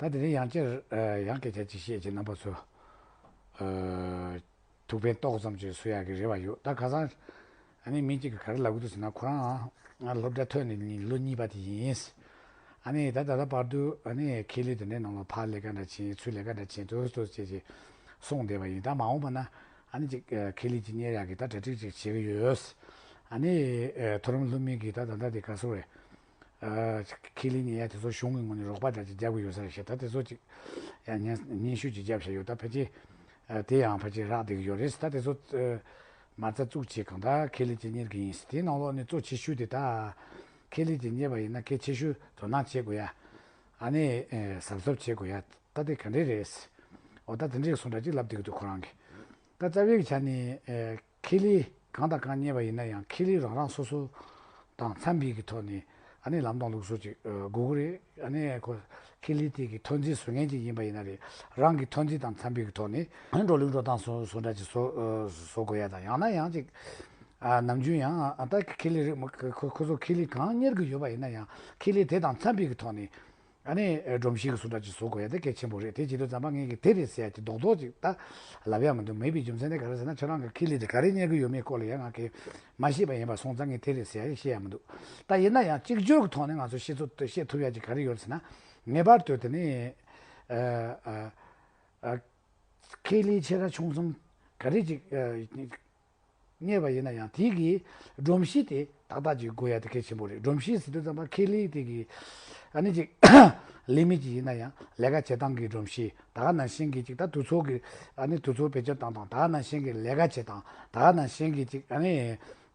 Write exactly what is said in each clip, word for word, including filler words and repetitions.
ད་དེ་རིང་ཡང་བསྐྱར་ཡང་སྐད་ཆ་ཅིག་བཤད་ཀྱི་རྣམ་པ་ཚོ། ཐུགས་ཕན་ཏོག་ཙམ་ཅིག་གསོ་ཡག་གི་རེ་བ་ཡོད། ད་ཁ་སང་ཨ་ནི་མི་གཅིག་གིས་ག་རེ་ལབ་གི་འདུག་ཟེར་ན། ཁོ་རང་ང་སློབ་གྲྭ་ཐོན་ནས་ལོ་གཉིས་པ་དེ་ཡིན། ཨ་ནི་ད་ད་ལྟ་བར་དུ་ཨ་ནི་ཁེ་ལས་དེ་འདྲའི་ནང་ལ་ཕར་ལས་ཀ་འདྲ་བྱེད། ཚུར་ལས་ཀ་འདྲ་བྱེད། ཏོག་ཙམ་ཏོག་ཙམ་བྱས་བྱས་སོང་བསྡད་པ་ཡིན། ད་མ་འོངས་པ་ན་ཨ་ནི་ཅིག་ཁེ་ལས་ཅིག་གཉེར་ཡག་གི་ད་གྲ་སྒྲིག་ཅིག་བྱེད་ཀྱི་ཡོད། ཨ་ནི་མཐོ་རིམ་སློབ་མའི་གི་ད་ད་ལྟ་དེ་ག་སོ་རེད། ཁེ་ལས་གཉེར་ཡ་དེ་ཚོ་གཞུང་གི་ངོས་ནས་རོགས་པ་འདྲ་ཅིག་རྒྱག་གི་ཡོད་ས་རེད་ཤག་ད་དེ་ཚོ་ཅིག་ཡང་སྙན་སྙན་ཞུ་ཅིག་བརྒྱབ་བཞག་ཡོད། ད་ཕལ་ཆེར་དེ་ཡང་ཕལ་ཆེར་རག་བསྡད་ཀྱི་ཡོད་རེད། ད་དེ་ཚོ་མ་རྩ་བཙུགས་བྱས་གང་ལྟར་ཁེ་ལས་ཅིག་གཉེར་གྱི་ཡིན། དེའི་ནང་ལོགས་ནས་གཙོ་ཆེ་ཤོས་དེ་ད་ཁེ་ལས་ཅིག་གཉེར་བ་ཡིན་ན་གལ་ཆེ་ཤོས་དོ་སྣང་བྱེད་དགོས་ཡ། ཨ་ནི་གཟབ་གཟབ་བྱེད་དགོས་ཡ། ད་དེ་ག་འདྲས་རེད། འོ་ད་དེ་འདྲས་སོང་འདྲ་ཅིག་ལབ་བསྡད་ཀྱི་འདུག་ཁོ་རང་གིས། ད་རྩ་བའི་ཆ་ནས་ཨེ་ཁེ་ལས་གང་དང་གང་གཉེར་བ་ཡིན་ན་ཡང་ཁེ་ལས་རང་རང་སོ་སོ་དང་འཚམ་པའི་གི་ཐོག་ནས་ཨ་ནི་ལམ་སྟོན་ལུགས་སྲོལ་ཅིག་ཨ་དགོས་ཀྱི་རེད། ཨ་ནི་ཁོ་ཁེ་ལས་དེ་གི་ཐོན་རྫས་བཟོ་མཁན་ཅིག་ཡིན་པ་ཡིན་ན་རེད། རང་གི་ཐོན་རྫས་དང་འཚམ་པའི་གི་ཐོག་ནས་ཨ་ནི་འགྲོ་ལུགས་འགྲོ་སྟངས་སོ་སོ་འདྲ་ཅིག་བཟོ་ཨ་བཟོ་དགོས་ཡ་དང་། ཡང་ན་ཡང་ཅིག་ཨ་ནམ་རྒྱུན་ཡང་ཨ་ད་ཁེ་ལས་རིགས་མ་ཁོ་ཁོ་ཚོ་ཁེ་ལས་གང་གཉེར་གི་ཡོད་པ་ཡིན་ན་ཡང་ཁེ་ལས་དེ་དང་འཚམ་པའི་གི་ཐོག་ནས། ཨ་ནི་སྒྲོམ་གཞི་གི་སུ་འདྲ་ཅིག་བཟོ་དགོས་ཡ་དེ་གལ་ཆེན་པོ་རེད། དེ་བྱེད་དུས་ཙམ་པ་ངས་ཀྱི་དེ་རེད་ཟེར་ཡ་ཅིག་རྡོག་རྡོག་ཅིག་ད་ལབ་ཡ་མི་འདུག་མེད་པའི་རྒྱུ་མཚན་དེ་ག་རེ་ཟེར་ན། ཁྱོད་རང་གི་ཁེ་ལས་དེ་ག་རེ་གཉེར་གི་ཡོད་མེད་སྐོར་ལ་ཡ་ང་གིས་མ་ཤེས་པ་ཡིན་པ་སོང་ཙང་ངས་དེ་རེད་ཟེར་ཡ་ཤེས་ཡ་མི་འདུག་ད་ཡིན་ན་ཡང་གཅིག་གྱུར་གྱི་ཐོག་ནས་ང་ཚོ་ཤེས་ཚོད་ཤེས་ཐུབ་ཡ་ཅིག་ག་རེ་ཡོད་ཟེར་ན། ངེས་པར་དུ་དེ་ནི་ཨ་ཨ་ཨ་ཁེ་ལས་ཆེ་ཕྲ་ཆུང་གསུམ་ག་རེ་ཅིག་ཨ། གཉེར་བ་ཡིན་ན་ཡང་དེ་གི་སྒྲོམ་གཞི་དེ་ཏག་ཏག་ཅིག་དགོས་ཡ་དེ་གལ་ཆེན་པོ་རེད། སྒྲོམ་གཞི་ཟེར་དུས་ཙམ་པ་ཁེ་ལས་དེ་གི་ཨ་ནི་ཅིག་ལས་མི་ཅིག་ཡིན་ན་ཡང་ལས་ཀ་བྱེད་སྟངས་ཀྱི་སྒྲོམ་གཞི། ད་ག་ནང་བཞིན་གྱི་ཅིག་ད་དུས་ཚོད་ཀྱི་ཨ་ནི་དུས་ཚོད་བེད་སྤྱོད་བཏང་སྟངས། ད་ག་ནང་བཞིན་གྱི་ལས་ཀ་བྱེད་སྟངས། ད་ག་ནང་བཞིན་གྱི་ཅིག་ཨ་ནི་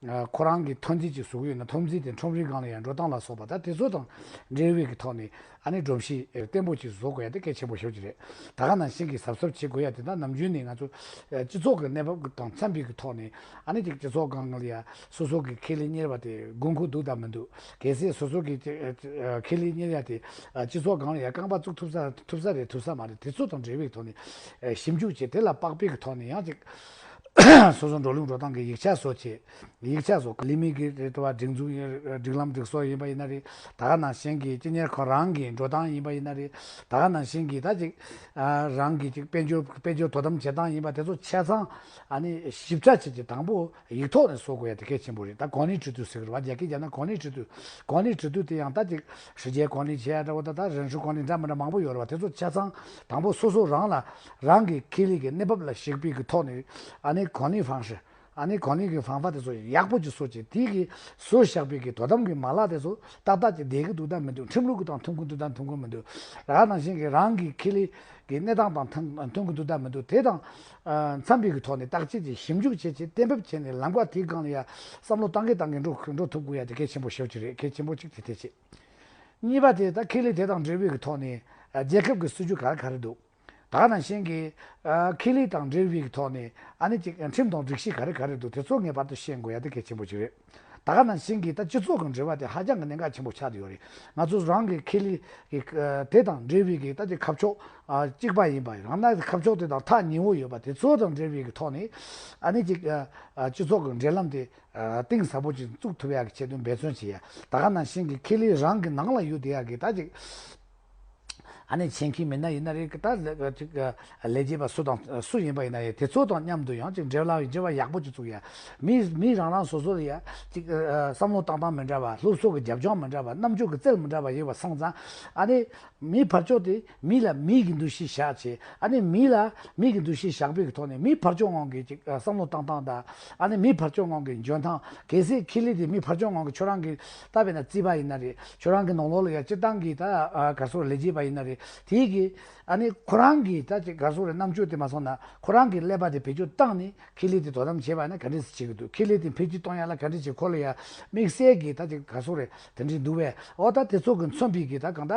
ཁོ་རང་གི་ཐོན་རྫས་ཅིག་བཟོ་གི་ཡོད་ན་ཐོན་རྫས་དེ་ཁྲོམ་རའི་སྒང་ལ་ཡང་འགྲོ་སྟངས་ལ་སོགས་པ་ད་དེ་ཚོ་དང་འབྲེལ་བའི་གི་ཐོག་ནས་ཨ་ནི་སྒྲོམ་གཞི་བརྟན་པོ་ཅིག་བཟོ་དགོས་ཡ་དེ་གལ་ཆེན་པོ་ཤོས་ཅིག་རེད། ད་ག་ནང་བཞིན་གྱི་གཟབ་གཟབ་བྱེད་དགོས་ཡ་དེ་ད་ནམ་རྒྱུན་ནས་ང་ཚོ་སྤྱི་ཚོགས་ཀྱི་གནས་བབ་དང་འཚམ་པའི་གི་ཐོག་ནས་ཨ་ནི་ཅིག་སྤྱི་ཚོགས་སྒང་ལ་ཡ་སོ་སོ་གི་ཁེ་ལས་གཉེར་བ་དེ་དགོས་མཁོ་འདུག་དང་མི་འདུག་གལ་སྲིད་སོ་སོ་གི་ཁེ་ལས་གཉེར་ཡ་དེ་སྤྱི་ཚོགས་སྒང་ལ་ཡ་རྐང་པ་བཙུགས་ཐུབ་ས་ཐུབ་ས་རེད་ཐུབ་ས་མ་རེད། དེ་ཚོ་དང་འབྲེལ་བའི་ཐོག་ནས་ཞིབ་འཇུག་བྱས། དེ་ལ་དཔག་པའི་གི་ཐོག་ནས་ཡང་ཅིག་སོ་སོ་འགྲོ་ལུགས་འགྲོ་སྟངས་ཀྱི་ཡིག་ཆ་བཟོ་བྱས། ཡིག་ཆ་བཟོ། ལས་མི་གི་རེད་དོ་བ་སྒྲིག་འཛུགས་ཡིན། སྒྲིག་ལམ་སྒྲིག་སྲོལ་ཡིན་པ་ཡིན་ན་རེད། ད་ག་ནང་བཞིན་གྱི་སྤྱི་གཉེར་ཁོ་རང་གི་འགྲོ་སྟངས་ཡིན་པ་ཡིན་ན་རེད། ད་ག་ནང་བཞིན་གྱི་ད་ཅིག་ཨ་རང་གི་ཅིག་དཔལ་འབྱོར་དཔལ་འབྱོར་དོ་དམ་བྱེད་སྟངས་ཡིན་པ་དེ་ཚོ་ཆ་ཚང་ཨ་ནི་ཞིབ་ཕྲ་བྱེད་ཀྱི་དང་པོ་ཡིག་ཐོག་ནས་བཟོ་དགོས་ཡ་དེ་གལ་ཆེན་པོ་རེད། ད་གོ་གནས་ཁྲི་ཚོ་ཟེར་གི་རེད་བ། རྒྱ་སྐད་རྒྱག་ན་གོ་གནས་ཁྲི་ཚོ། གོ་གནས་ཁྲི་ཚོ་དེ་ཡང་ད་ཅིག་ཧྲི་རྒྱལ་གོ་གནས་བྱེད་ཡ་འདྲ་བོ་ད་ད་རང་བྱུང་གོ་གནས་འདྲ་མི་འདྲ་མང་པོ་ཡོད་རེད་བ། དེ་ཚོ་ཆ་ཚང་དང་པོ་སོ་སོ་རང་ལ་རང་གི་ཁེ་ལས་ཀྱི་གནས་བབ་ལ་གཞིགས་པའི་གི་ཐོག་ནས་ཨ་ནི་གོ་གནས་ཧྥང་ཧྲི། ཨ་ནི་གོ་གནས་ཀྱི་ཧྥང་ཧྥ་དེ་ཚོ་ཡག་པོ་ཅིག་བཟོ་བྱས། དེ་གི་བཟོ་བཞག་པའི་གི་དོ་དམ་གྱི་མ་ལག་དེ་ཚོ་ཏག་ཏག་ཅིག་བསྡད་ཀྱི་འདུག་དང་མི་འདུག་ཁྲིམས་ལུགས་ཀྱི་སྟེང་མཐུན་གྱི་འདུག་དང་མཐུན་གྱི་མི་འདུག་ད་ག་ནང་བཞིན་གྱི་རང་གི་ཁེ་ལས་ཀྱི་གནས་སྟངས་དང་མཐུན་མཐུན་གྱི་འདུག་དང་མི་འདུག་དེ་དང་ཨ་འཚམ་པའི་གི་ཐོག་ནས་བརྟག་དཔྱད་ཀྱིས་ཞིབ་འཇུག་བྱས་བྱས་གཏན་འབེབས་བྱས་ནས་ལམ་ཁ་དེའི་སྒང་ལ་ཡ་བསམ་བློ་བཏང་གི་བཏང་གི་འགྲོ་འགྲོ་ཐུབ་དགོས་ཡ་དེ་གལ་ཆེན་པོ་ཞེ་པོ་ཅིག་རེད། གལ་ཆེན་པོ་གཅིག་དེ་དེ་བྱས། གཉིས་པ་དེ་ད་ཁེ་ལས་དེ་དང་འབྲེལ་བའི་གི་ཐོག་ནས་ཨ་རྒྱལ་ཁབ་ཀྱི་སྲིད་ཇུས་ག་རེ་ག་རེ་འདུག་ད་ག་ནང་བཞིན་གྱི་ཨ་ཁེ་ལས་དང་འབྲེལ་བའི་གི་ཐོག་ནས་ཨ་ནི་ཅིག་ཁྲིམས་དང་སྒྲིག་གཞི་ག་རེ་ག་རེ་འདུག་དེ་ཚོ་ངེས་པར་དུ་ཤེས་དགོས་ཡ་དེ་གལ་ཆེན་པོ་ཅིག་རེད། ད་ག་ནང་བཞིན་གྱི་ད་སྤྱི་ཚོགས་ཀྱི་འབྲེལ་བ་དེ་ཧ་ཅང་གི་གནད་འགག་ཆེན་པོ་ཆགས་བསྡད་ཡོད་རེད། ང་ཚོ་རང་གི་ཁེ་ལས་ཀྱི་ཨ་དེ་དང་འབྲེལ་བའི་གི་ད་ཅིག་ཁ་ཕྱོགས་ཨ་གཅིག་པ་ཡིན་པ་རང་ན་ཁ་ཕྱོགས་དེ་དང་ཐག་ཉེ་བོ་ཡོད་པ་དེ་ཚོ་དང་འབྲེལ་བའི་གི་ཐོག་ནས་ཨ་ནི་ཅིག་ཨ་ཨ་སྤྱི་ཚོགས་ཀྱི་འབྲེལ་ལམ་དེ་ཨ་གཏིང་ཟབ་པོ་ཅིག་བཙུགས་ཐུབ་ཡག་གི་ཆེད་དུ་འབད་བརྩོན་བྱེད་ཡ། ད་ག་ནང་བཞིན་གྱི་ཁེ་ལས་རང་གི་ནང་ལ་ཡོད་བསྡད་ཡག་གི་ད་ཅིག་ཨ་ནི་ཆེད་མཁས་མི་སྣ་ཡིན་ན་རེད། ད་ཅིག་ལས་བྱེད་པ་སུ་དང་སུ་ཡིན་པ་ཡིན་ན་རེད། དེ་ཚོ་དང་མཉམ་དུ་ཡང་ཅིག་འབྲེལ་བ་འབྲེལ་བ་ཡག་པོ་ཅིག་བཙུགས་ཡ། མི་མི་རང་རང་སོ་སོ་ལ་ཡ་ཅིག་བསམ་བློ་བཏང་སྟངས་མི་འདྲ་བ། སློབ་གསོ་གི་རྒྱབ་ལྗོངས་མི་འདྲ་བ། རྣམ་དཔྱོད་ཀྱི་རྩལ་མི་འདྲ་བ་ཡོད་པ་སོང་ཙང་ཨ་ནི། མིའི་ཕར་ཕྱོགས་དེ་མི་ལ་མིའི་གི་འདུ་ཤེས་བཞག་བྱས། ཨ་ནི་མི་ལ་མིའི་གི་འདུ་ཤེས་བཞག་པའི་གི་ཐོག་ནས་མིའི་ཕར་ཕྱོགས་ངང་གི་ཅིག་ཨ་བསམ་བློ་བཏང་སྟངས་དང་། ཨ་ནི་མིའི་ཕར་ཕྱོགས་ངང་གི་འཇོན་ཐང་། གལ་སྲིད་ཁེ་ལས་དེ་མིའི་ཕར་ཕྱོགས་ངང་གི་ཁྱོད་རང་གི་ལྟ་བས་ན་རྩིས་པ་ཡིན་ན་རེད། ཁྱོད་རང་གི་ནང་ལོགས་ལ་ཡ་སྤྱིར་བཏང་གི་ད་ཨ་ག་སོ་ལས་བྱེད་པ་ཡིན་ན་རེད། དེའི་གི་ཨ་ནི་ཁོ་རང་གི་ད་ཅིག་ག་སོ་རེད། རྣམ་དཔྱོད་དེ་མ་སོང་ན་ཁོ་རང་གི་ཀླད་པ་དེ་བེད་སྤྱོད་བཏང་ནས། ཁེ་ལས་དེ་དོ་དམ་བྱེད་པ་ན་ག་འདྲས་སེ་བྱེད་ཀྱི་འདུག་ཁེ་ལས་དེ་འཕེལ་རྒྱས་གཏོང་ཡ་ལ་ག་འདྲས་བྱེད། ཁོ་ལ་ཡ་དམིགས་བསལ་གྱི་ད་ཅིག་ག་སོ་རེད། དེ་འདྲས་འདུག་བས། འོ་ད་དེ་ཚོ་གི་མཚོན་པའི་གི་ད་གང་ད་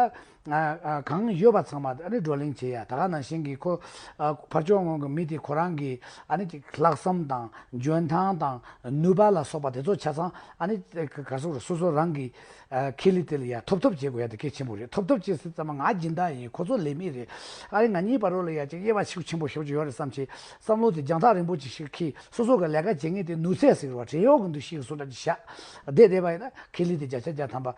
ཨ་ཨ་གང་ཡོད་པ་ཚང་མ་ཨ་ནི་བགྲོ་གླེང་བྱེད་ཡ། ད་ག་ནང་བཞིན་གྱི་ཁོ་ཨ་ཕར་ཕྱོགས་ངོས་ཀྱི་མི་དེ་ཁོ་རང་གི་ཨ་ནི་ཅིག་ལྷག་བསམ་དང་འཇོན་ཐང་དང་ནུས་པ་ལ་སོགས་པ་དེ་ཚོ་ཆ་ཚང་ཨ་ནི་ག་སོ་རེད། སོ་སོ་རང་གི་ཨ་ཁེ་ལས་དེ་ལ་ཡ་ཐོབ་ཐབས་བྱེད་དགོས་ཡ་དེ་གལ་ཆེན་པོ་རེད། ཐོབ་ཐབས་བྱེད་ཟེར་ཙམ་པ་ང་སྦྱིན་བདག་ཡིན། ཁོ་ཚོ་ལས་མི་རེད། ཨ་ནི་ང་གཉིས་བར་ལ་ཡ་ཅིག་དབྱེ་བ་ཤུགས་ཆེན་པོ་ཞེ་པོ་ཅིག་ཡོད་རེད་བསམ་བྱས། བསམ་བློ་དེ་རྒྱང་ཐག་རིང་པོ་ཅིག་ཞིག་འཁྱེར། སོ་སོ་གི་ལས་ཀ་བྱེད་མཁན་དེ་ནུས་ཚད་ཟེར་བ་བྲན་གཡོག་གི་འདུ་ཤེས་ཀྱི་བཟོ་འདྲ་ཅིག་བཞག་བསྡད་བསྡད་པ་ཡིན་ན་ཁེ་ལས་དེ་བརྒྱ་ཆ་བརྒྱ་ཐམ་པ་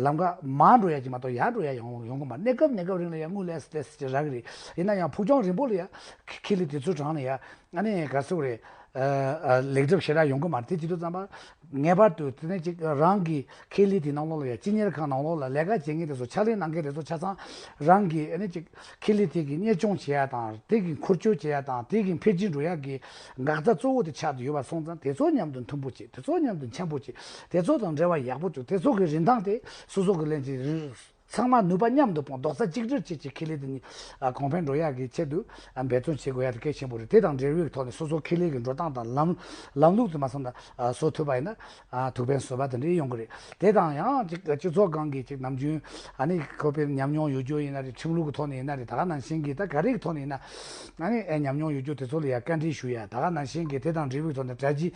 ལམ་ཁ་མར་འགྲོ་ཡ་ཅིག་མ་གཏོགས་ཡར་འགྲོ་ཡ་ཡོང་། ཡོང་ཡོང་གི་མ་རེད། གནས་སྐབས་གནས་སྐབས་རིང་ལ་ཡང་དངུལ་ལས་ལས་ཅིག་རག་གི་རེད། ཡིན་ན་ཡང་ཕུགས་རྒྱང་རིང་པོ་ལ་ཡང་ཁེ་ཁེ་ལས་དེ་ཚོའི་གྲས་ལ་ཡང་ཨ་ནི་ག་ཟེར་དགོས་རེད། ཨ་ཨ་ལེགས་གྲུབ་ཞེ་དྲག་ཡོང་གི་མ་རེད། དེ་བྱེད་དུས་ཙམ་པ་ངེས་པར་དུ་དེ་ནས་ཅིག་རང་གི་ཁེ་ལས་དེ་ནང་ལོགས་ལ་ཡང་སྤྱི་གཉེར་ཁང་ནང་ལོགས་ལ་ལས་ཀ་བྱེད་མཁན་དེ་ཚོ་ཕྱག་ལས་གནང་མཁན་དེ་ཚོ་ཆ་ཚང་རང་གི་ཨ་ནི་ཅིག་ཁེ་ལས་དེ་གི་གཉེར་སྐྱོང་བྱེད་ཡ་དང་། དེ་གི་འཁོར་སྐྱོད་བྱེད་ཡ་དང་། དེ་གི་འཕེལ་རྒྱས་འགྲོ་ཡ་གི་འགག་རྩ་གཙོ་བོ་དེ་ཆགས་ཏེ་ཡོད་པ་སོང་ཙང་། དེ་ཚོ་མཉམ་དུ་མཐུན་པོ་བྱེད། དེ་ཚོ་མཉམ་དུ་འཆམ་པོ་བྱེད། དེ་ཚོ་དང་འབྲེལ་བ་ཡག་པོ་བྱུང་། དེ་ཚོ་གི་རིན་ཐང་དེ་སོ་སོ་གི་ལེན་གྱི་རིན། ཚང་མ་ནུས་པ་མཉམ་དུ་སྤུངས། རྡོག་རྩ་གཅིག་སྒྲིལ་བྱེད་ཀྱི་ཁེ་ལས་དེ་ཉིད་ཨ་གོང་འཕེལ་འགྲོ་ཡག་གི་ཆེད་དུ་ཨ་འབད་བརྩོན་བྱེད་དགོས་ཡ་དེ་གལ་ཆེན་པོ་རེད། དེ་དང་འབྲེལ་བའི་ཐོག་ནས་སོ་སོ་ཁེ་ལས་ཀྱི་འགྲོ་སྟངས་དང་ལམ་ལམ་ལུགས་དེ་མ་སོང་ན་ཨ་བཟོ་ཐུབ་པ་ཡིན་ན་ཨ་ཐུགས་ཕན་གསོས་པ་དེ་འདྲ་ཡོང་གི་རེད། དེ་དང་ཡང་ཅིག་སྤྱི་ཚོགས་སྒང་གི་ཅིག་ནམ་རྒྱུན་ཨ་ནི་ཁོ་པའི་ཉམས་མྱོང་ཡོད་རྒྱུ་ཡིན་ན་རེད། ཁྲིམས་ལུགས་ཀྱི་ཐོག་ནས་ཡིན་ན་རེད། ད་ག་ནང་བཞིན་གྱི་ད་ག་རེ་གི་ཐོག་ནས་ཡིན་ན་ཨ་ནི་ཨེ་ཉམས་མྱོང་ཡོད་རྒྱུ་དེ་ཚོ་ལ་ཡང་བཀའ་འདྲི་ཞུ་ཡ། ད་ག་ནང་བཞིན་གྱི་དེ་དང་འབྲེལ་བའི་ཐོག་ནས་དྲ་རྒྱའི་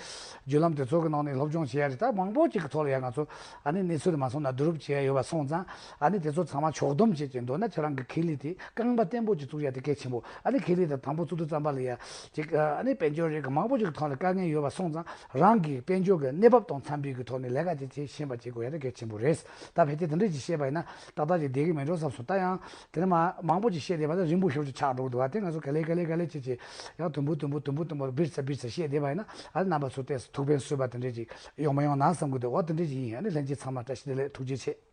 བརྒྱུད་ལམ་དེ་ཚོ་གི་ནང་ནས་སློབ་སྦྱོང་བྱེད་ཡ་རེད། ད་མང་པོ་ཅིག་གི་ཐོག་ལ་ཡང་ང་ཚོ་ཨ་ནི་གནས་ཚུལ་དེ་མ་སོང་ན་བསྡུ་རུབ་བྱེད་ཡ་ཡོད་པ་སོང་ཙང་། ཨ་ནི་དེ་ཚོ་ཚང་མ་ཕྱོགས་བསྡོམས་བྱེད་ཀྱི་འདུག་ན། ཁྱེད་རང་གི་ཁེ་ལས་དེ་རྐང་པ་བརྟན་པོ་ཅིག་བཙུགས་ཡ་དེ་གལ་ཆེན་པོ། ཨ་ནི་ཁེ་ལས་དེ་དང་པོ་བཙུགས་དུས་ཙམ་པ་ལ་ཡ་ཅིག་ཨ་ནི་དཔལ་འབྱོར་རིགས་ཀྱི་མང་པོ་ཅིག་གི་ཐོག་ལ་དཀའ་ངལ་ཡོད་པ་སོང་ཙང་། རང་གི་དཔལ་འབྱོར་གྱི་གནས་བབ་དང་འཚམ་པའི་གི་ཐོག་ནས་ལས་ཀ་ཅིག་བྱེད་ཤེས་པ་བྱེད་དགོས་ཡ་དེ་གལ་ཆེན་པོ་རེད། ད་ཕལ་ཆེར་དེ་འདྲ་ཅིག་བཤད་པ་ཡིན་ན་ཏག་ཏག་ཅིག་བསྡད་ཀྱི་མེད་འགྲོ་བསམ་སོང་། ད་ཡང་དེ་ནས་མ་མང་པོ་ཅིག་བཤད་བསྡད་པ་ན་རིང་པོ་ཞེ་པོ་ཅིག་ཆགས་འགྲོ་གི་འདུག་བ། དེ་ང་ཚོ་ག་ལེ་ག་ལེ་ག་ལེ་བྱེད་བྱེད་ཡང་དུམ་བུ་དུམ་བུ་དུམ་བུ་དུམ་བུ་བིར་ཚ་བིར་ཚ་བཤད་བསྡད་པ་ཡིན་ན། ཨ་ནི་རྣམ་པ་ཚོ་ཏོག་ཙམ་ཐུགས་ཕན་གསོས་པ་དེ་འདྲ་ཅིག་ཡོང་མ་ཡོང་ན་བསམ་གི་འདུག་འོ་དེ་འདྲ་ཅིག་ཡིན། ཨ་ནི་ལྷན་རྒྱས་ཚང་མ་བཀྲ་ཤིས་བདེ་ལེགས། ཐུགས་རྗེ་ཆེ།